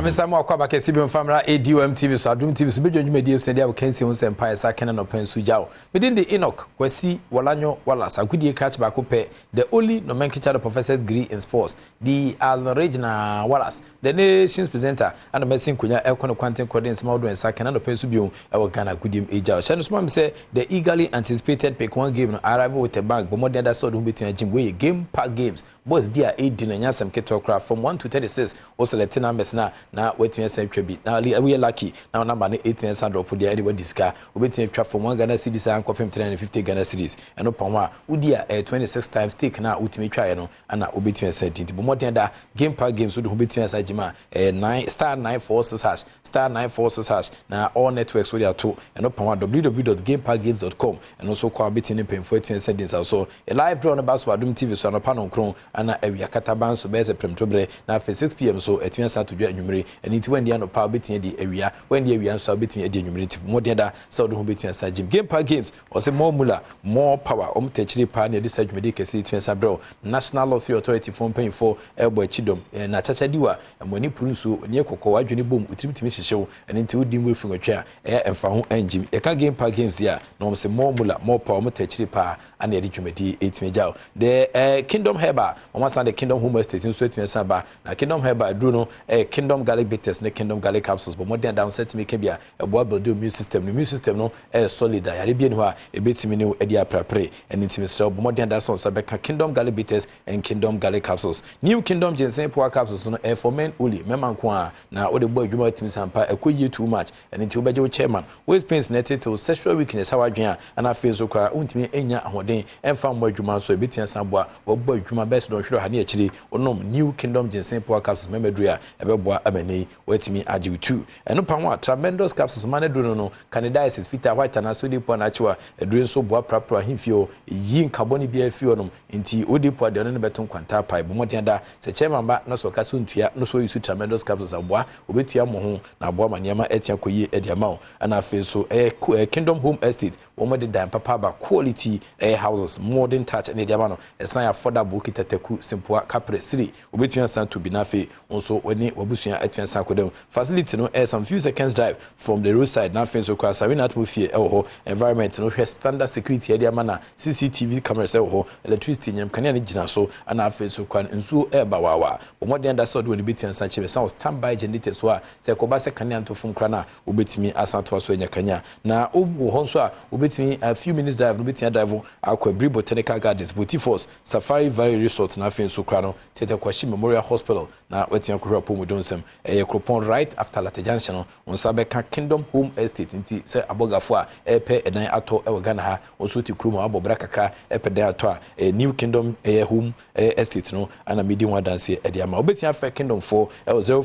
Mesa mu akɔ aba kɛse bi mfa mmra ADOM TV so, Adom TV so, bɛdwa dwumadie so deɛ wɔkansi ho sɛ mpaeɛ sa kɛne nɔpɛ nso gya wo. Medin de Enoch Kwasi Wɔlanyo Wallace, agodie krakye baako pɛ, the only nomenclature the professor's degree in sports, the original Wallace, the nation's presenter, ana mɛsi nkonya ɛkɔ no kwanten korɔ de nsɛm ahodoɔ nsa kɛne nɔpɛ nso bio ɛwɔ Ghana agodie mu agya. Hyɛ no soma me sɛ the eagerly anticipated pick one game no arrival with a bang. Bɔ mmɔden ada sɛ ɔde ho bɛtumi agyim. Wei yɛ Game Park Games. Boys di a ɛdi no nyɛ asɛm ketewa koraa. From 1 to 36, wo select numbers na watumi asan atwa bi na woyɛ lucky na number no ɛtumi asan drop deɛ, ɛde wadi sika. Wobɛtumi atwa from 1 Ghana cedis a nkɔpem 350 Ghana cedis. Ɛno pa ho a wodi a ɛyɛ 26 times stake na wotumi twaeɛ no ana wobɛtumi asan di. Nti bɔ mmɔden da Game Park Games, wode ho bɛtumi asan gyima a ɛyɛ 9 *946#, *946#, na all networks wode ato. Ɛno pa ho a www.gameparkgames.com, ɛno nso kɔ a wobɛtumi ne mpanyimfoɔ atumi asan di nsa so. Live draw no ba so Adom TV so anɔpa no nkron, ana awia kataban so bɛyɛ sɛ prɛmtoberɛ, na afei 6 p.m. so atumi asan ato dwa anwummere. Ɛno nti wandi anɔpa a wobɛtumi adi awia, wandi awia nso a wobɛtumi adi anwummere. Nti mmɔden da sɛ wode ho bɛtumi asan gyim. Game Park Games, ɔsɛ more mula, more power. Ɔmo tɛ akyire paa na yɛde saa dwumadi kɛse tumi asan brɛ. National Lottery Authority fo mpanyinfoɔ ɛbɔ akyi dɔm na akyakya di wa ɛmo puru nsuo ne kɔkɔɔ wadwene bom otirimtumi hyehyew. Ɛno nti wodi mu efi nwɔtwe a ɛyɛ ɛmfa ho ɛngyim. Yɛka Game Park Games deɛ a na wɔn sɛ more mula, more power. Ɔmo tɛ akyire paa ana yɛde dwumadi ɛtumi gya. The Kingdom Herbal, wɔn asan de Kingdom Home Estate nso atumi asan ba. Na Kingdom Herbal aduro no ɛyɛ Kingdom Garlic Bitters ne Kingdom Garlic Capsules. Bɔ mmɔden adan sɛ tumi ka bi a ɛboa build immune system no. Immune system no ɛyɛ solid a yare bi ni hɔ a ɛbɛtumi ne ɛde aprapre. Ɛne ntumi srɛ, bɔ mmɔden adan sɛ ɔsa bɛka Kingdom Garlic Bitters and Kingdom Garlic Capsules. New Kingdom Ginseng Power Capsules no ɛyɛ for men only, mɛma nko a na wode bɔ adwuma tumi sampa ɛkɔ yie too much. Ɛne nti wobɛgye wo chairman. Waist pains na ɛtetew, sexual weakness a wadwen a, ana afei nso koraa wontumi nya ahoɔden ɛmfa mmɔ adwuma nso, ɛbɛtumi asan boa wɔbɔ adwuma bɛyɛ sɛ dɔnhwerɛ ha ne akyire. Wonom New Kingdom Ginseng Power Capsules mɛmɛduru a ɛbɛboa ama ne watumi agye wo tu. Ɛno pa ho a Tremendous Capsules ma no duro no candidiasis, fitaa, white anaasɛ wode po anakyew a aduro nso boa prapra ahemfie hɔ, yi nkabɔ no biara fi hɔ nom. Nti wode po a deɛ ɔno no bɛto nkwanta pae. Bɔ mmɔden da sɛ chairman ba na sɛ ɔka so ntua no so ɔyi so Tremendous Capsules aboa obɛtua mo ho na aboa ma nneɛma atia kɔ yie de ama wo. Ɛna afei nso ɛyɛ Kingdom Home Estate. Wɔn de dan papa aba, quality ɛyɛ houses, modern touch ɛna ɛde ama no. Ɛsan yɛ affordable. Kita Simpoa Kapre Siri, obɛtumi asan to bi na afei nso wɔne wabusua atumi asan akɔ dɛm. Facility no ɛyɛ some few seconds drive from the roadside, na afei nso kɔ asare na atmosphere ɛwɔ hɔ. Environment no, hwɛ standard security ɛde ama na CCTV cameras ɛwɔ hɔ, electricity nyam kanea no gyina so, ɛna afei nso kwan nsuo ɛɛba waawa. Wɔn mmɔden da sɛ ɔde wɔn bɛtumi asan kyerɛ san wɔ standby generator so a sɛ ɛkɔba sɛ kanea nto fam koraa na wobɛtumi asan to so anya kanea. Na wowɔ hɔ nso a wobɛtumi a few minutes drive no, wobɛtumi adrive akɔ Abiri Botanical Gardens, Boti Safari Valley Resort, na afei nso koraa no Tete Kwahyi Memorial Hospital na watumi akɔhwɛ apɔmuden nsɛm. Ɛyɛ Kuropɔn, right after Lata Junction no, wɔn nsa bɛka Kingdom Home Estate. Nti sɛ abɔgafo a ɛrepɛ ɛdan atɔ ɛwɔ Ghana ha, wɔn nso te kurom a wabɔ bra kakra ɛpɛ dan atɔ a, ɛyɛ New Kingdom ɛyɛ Home ɛyɛ Estate no ana medi ho adanseɛ ɛde ama. Wobɛtumi afrɛ Kingdom fo ɛwɔ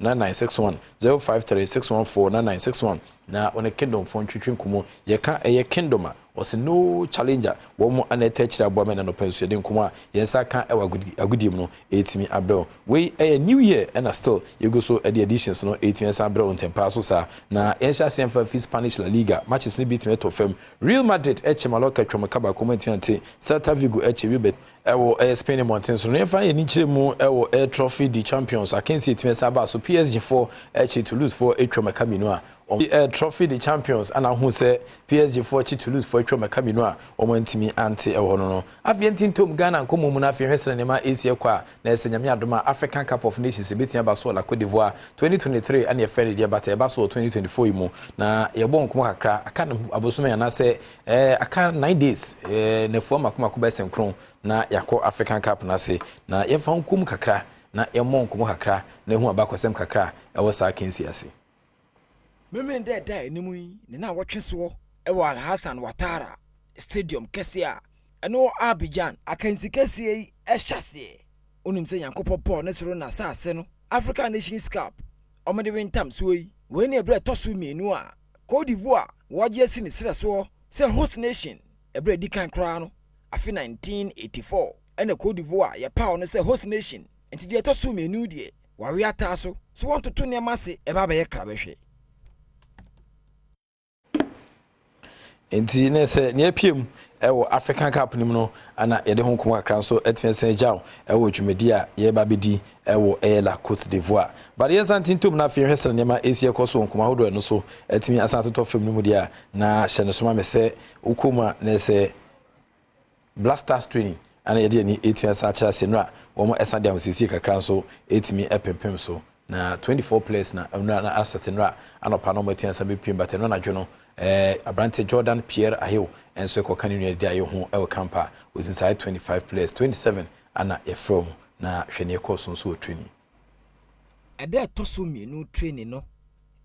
0536149961, 0536149961, na wɔne Kingdom fo ntwitwi nkɔmmɔ. Yɛka ɛyɛ Kingdom a ɔsɛ no challenger. Wɔn mo ana ɛtɛ akyire aboa mɛ na nɔpɛ nso yɛde nkɔmmɔ a yɛn nsa ka ɛwɔ agodie mu no ɛtumi abrɛw. Wei ɛyɛ new year, ɛna still yɛgu so ɛde editions no ɛtumi ɛsan abrɛw ntɛmpaa so saa. Na yɛnhyɛ aseɛ mfa fi Spanish La Liga matches no bi tumi ɛtɔ fam. Real Madrid ɛkyɛ Mallorca twam ka baako mu ntumi ante. Celta Vigo ɛkyɛ Real Betis ɛwɔ ɛyɛ Spain mmɔnten so no. Yɛmfa yɛn ani kyerɛ mu ɛwɔ ɛyɛ Trophy de Champions akansi ɛtumi ɛsan aba so. PSG foɔ ɛkyɛ Toulouse foɔ atwam ɛka mmienu a wɔn Trophy de Champions ana ho sɛ PSG foɔ kyi Toulouse foɔ atwam ɛka mmienu a wɔn ntumi ante ɛwɔ hɔ no. Afei nti ntom Ghana nkɔmmɔ mu no, afei hwɛ sɛ nneɛma ɛsi ɛkɔ a na ɛsɛ Nyame adom a African Cup of Nations ɛbɛtumi aba so wɔ la Cote d'Ivoire 2023, ɛne yɛfrɛ no deɛ bata ɛba so wɔ 2024 yi mu. Na yɛbɔ nkɔmmɔ kakra aka no abosome anaasɛ aka 9 days, nafua mako mako bɛsɛ nkron na yɛakɔ African Cup no ase. Na yɛmfa nkom kakra na yɛmmɔ nkɔmmɔ kakra na ɛhu abakɔsɛm kakra ɛwɔ saa kansi ase. Mmemme dɛ ɛda anim yi ne na wɔtwe soɔ ɛwɔ Alhassan Watara Stadium kɛseɛ a ɛno wɔ Abidjan. Akansi kɛseɛ yi ɛhyɛ aseɛ. Wonim sɛ Nyankopɔn bɔɔ ne soro na asase no, African Nations Cup ɔmode wentam soɔ yi, wei ne ɛberɛ ɛtɔ so mmienu a Cote d'Ivoire wɔagye asi ne serɛ soɔ sɛ host nation. Ɛberɛ adi kan koraa no, afe 1984 ɛna Cote d'Ivoire yɛpaw no sɛ host nation. Nti deɛ ɛtɔ so mmienu deɛ, wawe ataa so sɛ wɔntoto nneɛma ase ɛba bɛyɛ krabɛhwɛ. Nti ne sɛ nea apue mu Ɛwɔ African Cup no mu no, ana yɛde ho nkɔmmɔ kakra nso atumi asan agya wo ɛwɔ dwumadi a yɛreba abɛdi ɛwɔ ɛyɛ La Cote d'Ivoire. But yɛnsan ntintom na afei yɛhwɛ sɛdeɛ nneɛma ɛresi ɛkɔ so wɔ nkɔmmɔ ahodoɔ ɛno so atumi asan atotɔ fam no mu deɛ a, na hyɛ no so ma me sɛ wokɔ mu a na ɛsɛ Black Stars training ana yɛde ani ɛtumi asan akyerɛ ase nnora wɔn ɛsan de ahosiesie kakra nso ɛtumi ɛpempem so. Na 24 players na nnora na asɛte nnora anɔpa na wɔn atumi asan bɛpiem, but ɛno anadwo no aberante Jordan Pierre Ayew nso kɔka ne nua Dede Ayew ho wɔ camp a wɔtumi saa 25 players, 27 ana yɛfrɛ wɔn, na hwɛ nea ɛkɔɔ so nso wɔ training. Ɛda a ɛtɔ so mmienu training no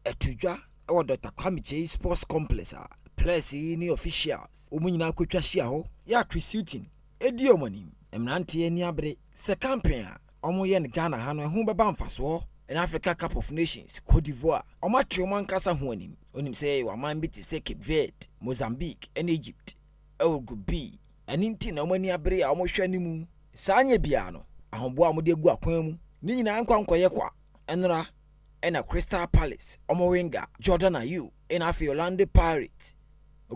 ɛto dwa wɔ Dr. Kwame Kyei Sports Complex a players yi ne officials wɔn nyinaa kɔtwa hyia hɔ yɛ a Chris Hughton di wɔn anim. Mmeranteɛ ani abere sɛ camping a wɔyɛ no Ghana ha no ɛho bɛba mfasoɔ na Africa Cup of Nations Cote d'Ivoire wɔate wɔn ankasa ho anim. Wonim sɛ yɛwɔ aman bi te sɛ Cape Verde, Mozambique ne Egypt wɔ Group B. Ɛno nti na wɔn ani abere a wɔhwɛ anim. Saa anyɛ biara no, ahoboa a wɔde agu akwan mu no nyinaa nkɔ ankɔyɛ kwa. Ɛnora na Crystal Palace wɔn winger Jordan Ayew na afei Orlando Pirates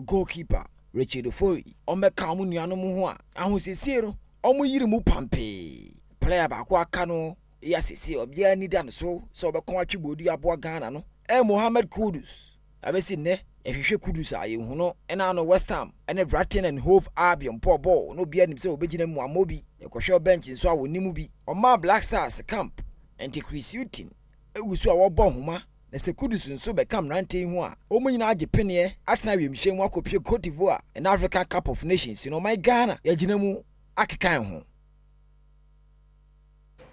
goalkeeper Richard Ofori wɔbɛka wɔn nuanom ho a ahosiesie no wɔyiri mu pampee. Player baako aka no yɛ a seesei obiara ani da no so sɛ ɔbɛko atwe bɔɔdu aboa Ghana no yɛ Mohammed Kudus. Abɛsi nnɛ, yɛhwehwɛ Kudus a yɛnhu no. Ɛna ano West Ham ne Brighton and Hove Albion bɔɔ bɔɔl na obiara nim sɛ wɔbɛgyina mu ammɔ bi. Yɛkɔhwɛ bench nso a wɔnni mu bi. Ɔmaa Black Stars camp, enti Chris Hughton gu so a wɔbɔ nhoma. Na sɛ Kudus nso bɛka mmerante yi ho a, wɔn nyinaa agye peneɛ atena wiemhyɛn mu akɔpue Cote d'Ivoire ne Africa Cup of Nations no, ɔman Ghana yɛagyina mu akeka yɛn ho.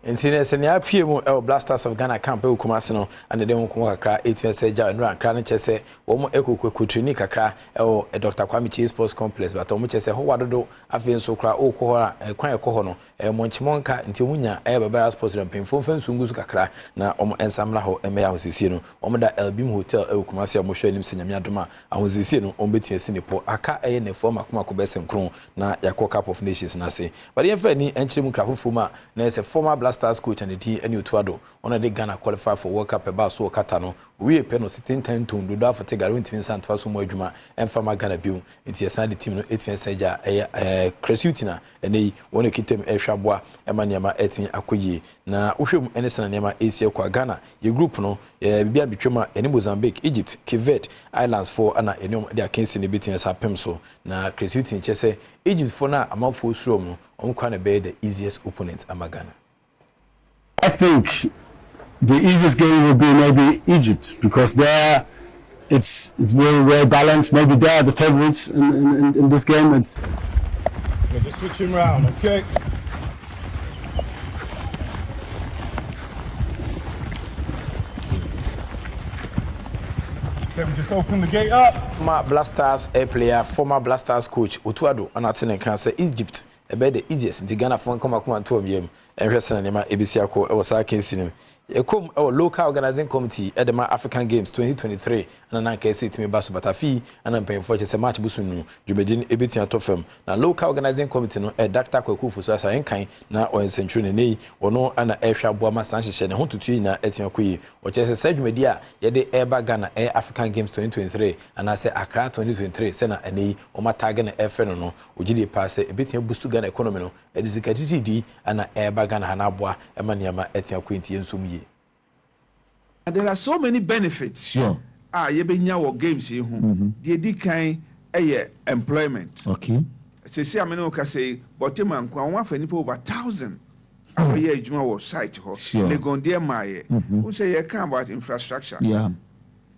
Nti no sɛ nea apue mu wɔ Black Stars of Ghana camp wɔ Kumasi no na ɛde ho nkɔmmɔ kakra ɛtumi sɛ gya nnura nkra no kyerɛ sɛ wɔn ɛkɔ kɔtreni kakra ɛwɔ Dr. Kwame Kyei Sports Complex, but wɔn kyerɛ sɛ hɔ wa dodo. Afei nso koraa wokɔ hɔ a, kwan ɛkɔ hɔ no ɛyɛ mɔnkyemɔnka, nti wɔn nya ɛyɛ Barbara Sports no mpanyinfoɔ mfa nsuo ngu so kakra na wɔn nsa mmra hɔ mmɛyɛ ahosiesie no. Wɔn da Elbim Hotel ɛwɔ Kumasi a wɔhwɛ anim sɛ Nyame adom a ahosiesie no wɔn bɛtumi asi ne pɔ aka ɛyɛ nnafua mako mako bɛsɛ 9 na yɛakɔ Cup of Nations no ase. But yɛmfa ani nkyerɛ mu nkra foforɔ mu a, na ɛyɛ sɛ former Black Stars coach a ne din ne Otto Addo, ɔno na ɛde Ghana qualify for World Cup ɛbaa so wɔ Qatar no, owiee pɛ no ɔse tentan ntom dodo afote gare ɔntumi nsan ntoa so mmɔ adwuma ɛmfa mma Ghana bio, nti yɛsan de team no atumi asan agya ɛyɛ Chris Hughton a ɛnɛ yi wɔn na ɛkita mu ɛrehwɛ aboa ɛma nneɛma atumi akɔ yie. Na wohwɛ mu ɛne sɛnea nneɛma ɛresi akɔ a, Ghana yɛ group no yɛ biribi abɛtwam a ɛne Mozambique, Egypt, Cape Verde Islands foɔ ɛna ɛne wɔn de akansi no bɛtumi asan apem so. Na Chris Hughton kyerɛ sɛ Egypt foɔ no a amanfoɔ suro wɔn no, wɔn koraa na ɛbɛyɛ the easiest opponent ama Ghana. I think the easiest game will be maybe Egypt, because there it's very well balanced. Maybe they are the favorites in this game. It's Okay, just switch him round, okay? Okay, we just open the gate up. Former Black Stars air player, former Black Stars coach Otto Addo ɔna ate ne nka sɛ Egypt ɛbɛyɛ the easiest, nti Ghanafoɔ nkɔm akoma nto wɔn yam ɛnhwɛ sɛ nneɛma ebesi akɔ ɛwɔ saa akansi no mu. Ɛkɔm ɛwɔ local organizing committee ɛde ma African Games 2023 ɛna nanka ɛsɛ ɛtumi ba so, but afei ɛna mpanyinfoɔ kyerɛ sɛ March bosom no dwumadi no ɛbɛtumi atɔ fam. Na local organizing committee no Dr. Kwaku Fosu Asa nkan na ɔyɛ nsɛntwerɛ ne yi ɔno ɛna ɛhwɛ aboa ma saa nhyehyɛ ne ho tutuo nyinaa ɛtumi akɔ yie. Ɔkyerɛ sɛ saa dwumadi a yɛde ɛreba Ghana ɛyɛ African Games 2023 anaasɛ Accra 2023 sɛna ɛnɛ yi wɔn ataage no ɛfrɛ no, ogye die paa sɛ ɛbɛtumi abusu Ghana economy no, ɛde sika titiri ɛna ɛreba Ghana ha na aboa ɛma nneɛma ɛtumi akɔ, nti yɛn nso mu yie. There are so many benefits a yɛbɛnya wɔ games yi ho. Deɛ di kan yɛ employment. Sɛsi a me ne wo kasa yi, Borteyman nko a wɔn afa nipa over 1,000 a wɔyɛ adwuma wɔ site hɔ. Legon deɛ maayɛ. Wɔn sɛ yɛka about infrastructure.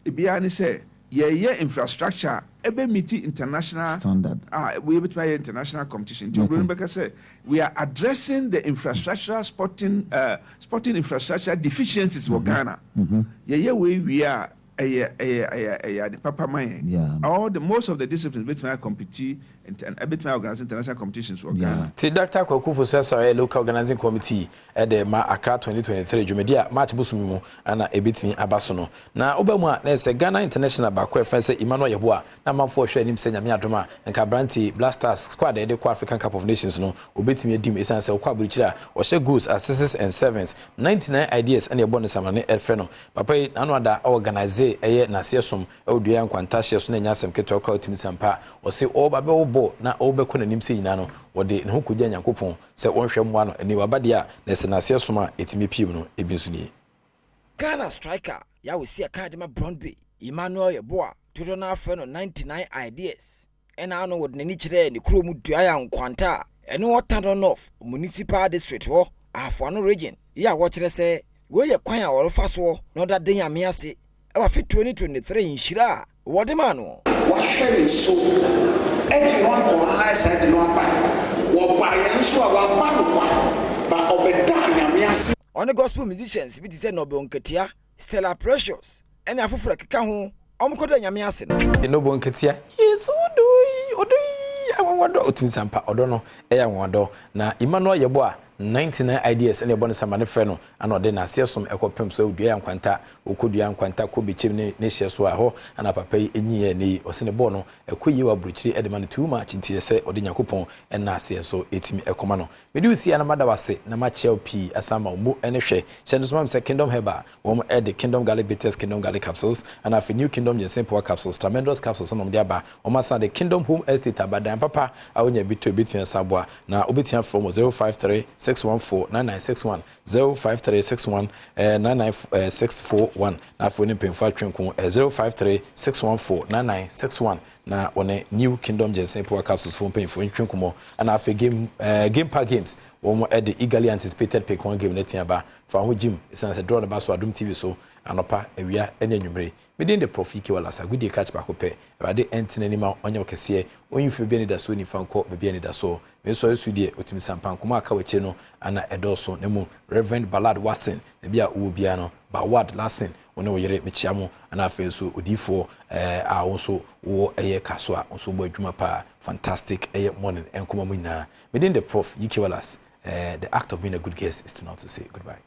Ebiara ne sɛ yɛyɛ infrastructure a ɛbɛ meet international standard. A yɛbɛtumi ayɛ international competition. Nti obìnrin bɛka sɛ we are addressing the infrastructural sporting infrastructure deficiencies wɔ Ghana. Yɛyɛ wei wie a, ɛyɛ ade papa ma yɛn. All the most of the disciplines bɛtumi acompete, ɛbɛtumi organize international competitions wɔ Ghana. Ti Dr. Kwaku Fosu Asare, local organizing committee ɛde ma Accra 2023 dwumadi a March bosom mu ana ɛbɛtumi aba so no. Na woba mu a, na ɛsɛ Ghana international baako a ɛfrɛ sɛ Emmanuel Yeboah na amanfoɔ hwɛ anim sɛ Nyame adom a nka aberante Black Stars squad a yɛde kɔ African Cup of Nations no obɛtumi adim, ɛsiane sɛ ɔkɔ aburokyire a ɔhyɛ goals at sixes and sevens, 99 ideas ɛna ɛbɔ ne samane ɛfrɛ no. Papa yi n'ano ada organize Ɔstarte ɛyɛ n'aseɛ som ɛwɔ dua nkwanta hyeɛ so na ɛnyɛ asɛm ketewa koraa. Ɔtumi sampa ɔse ɔba bɛwɔ bɔɔl na ɔbɛkɔ n'anim sɛ nyinaa no, wɔde ne ho kɔgya Nyankopɔn sɛ wɔnhwɛ mmoa no. Ɛni waba deɛ a na ɛsɛ n'aseɛ som a ɛtumi piem no ebi nso nie. Ghana striker yà wɔ si ɛka de ma Brondby, Emmanuel Yeboah, dodoɔ no afrɛ no 99 Ideas, ɛna ano wɔde n'ani kyerɛɛ ne kurom Duaya Nkwanta a ɛno wɔ Tano North Municipal District hɔ, Ahafoano Region yi, a wɔkyerɛ sɛ wei yɛ kwan a wɔrefa soɔ na ɔda den Nyame ase ɛwɔ afe 2023 nhyira a wɔde maa no. Wahwɛ ne so ɛde no akɔ ha, ɛsan de no aba. Wɔba yɛn nso a waba no kwa ba ɔbɛda Nyame ase. Ɔne gospel musicians bi te sɛ Nobel Nketea, Stella Precious ɛne afoforɔ ɛkeka ho, ɔmokɔda Nyame ase no. Nobo Nketea, Yesu ɔdɔ yi, ɔdɔ yi anwanwadɔ. Ɔtumi sampa ɔdɔ no ɛyɛ anwanwadɔ. Na Emmanuel Yeboah 99 Ideas ɛna ɛbɔ ne sama ne frɛ no ana ɔde n'aseɛ som ɛkɔpem so dua nkwanta. Ɔkɔ dua nkwanta kɔ bɛkyɛm ne hyɛ so a hɔ ana papa yi enyi yɛ ne yi. Ɔsɛ ne bɔɔl no ɛkɔ yie wɔ aburokyire ɛde ma no too much, nti sɛ ɔde Nyankopɔn ɛna aseɛ so ɛtumi ɛkɔma no. Mede wo si ana mada wase na makyɛw pii asan ma wo ɛne hwɛ hyɛ no so ma me sɛ Kingdom Herbal wɔn ɛde Kingdom Garlic Bitters, Kingdom Garlic Capsules, ana afei New Kingdom Ginseng Power Capsules, Tremendous Capsules ɛna wɔn de aba. Wɔn asan de Kingdom Home Estate abadan papa a wonya bi to ebetumi asa aboa na wobɛtumi afrɛ mu 053 614 9961, 053 61 99 641, na afei ne mpanyinfoɔ atwe nko 053 614 9961 na wɔne New Kingdom Ginseng Power Capsules fo mpanyinfoɔ ntwe nkɔmɔ. Ɛna afei game park games, wɔn ɛde eagerly anticipated pick one game n'atua ba fa ho gym esan sɛ draw ne ba so Adum TV so anɔpa, awia ɛne anwummere. Medin de Prof Ike Wallace Agodie krakye baako pɛ. Awurade ɛntena anim a ɔnyɛ kɛseɛ, ɔnyi fi baabi anidasoɔ nifa nkɔ baabi anidasoɔ. Mesɔ esu deɛ ɔtumi sampa nkɔmɔ aka wɔ akyire no ana ɛdɔɔso na mu. Reverend Ballard Watson, baabi a ɔwɔ biara no, Bawad Lassen, wɔne wo yere mekyia mo. Ana afei nso odiifoɔ a wo nso wɔ ɛyɛ kaso a nso bɔ adwuma paa, fantastic ɛyɛ morning nkɔmɔ mu nyinaa. Medin de Prof Ike Wallace. The act of being a good guest is to not to say goodbye.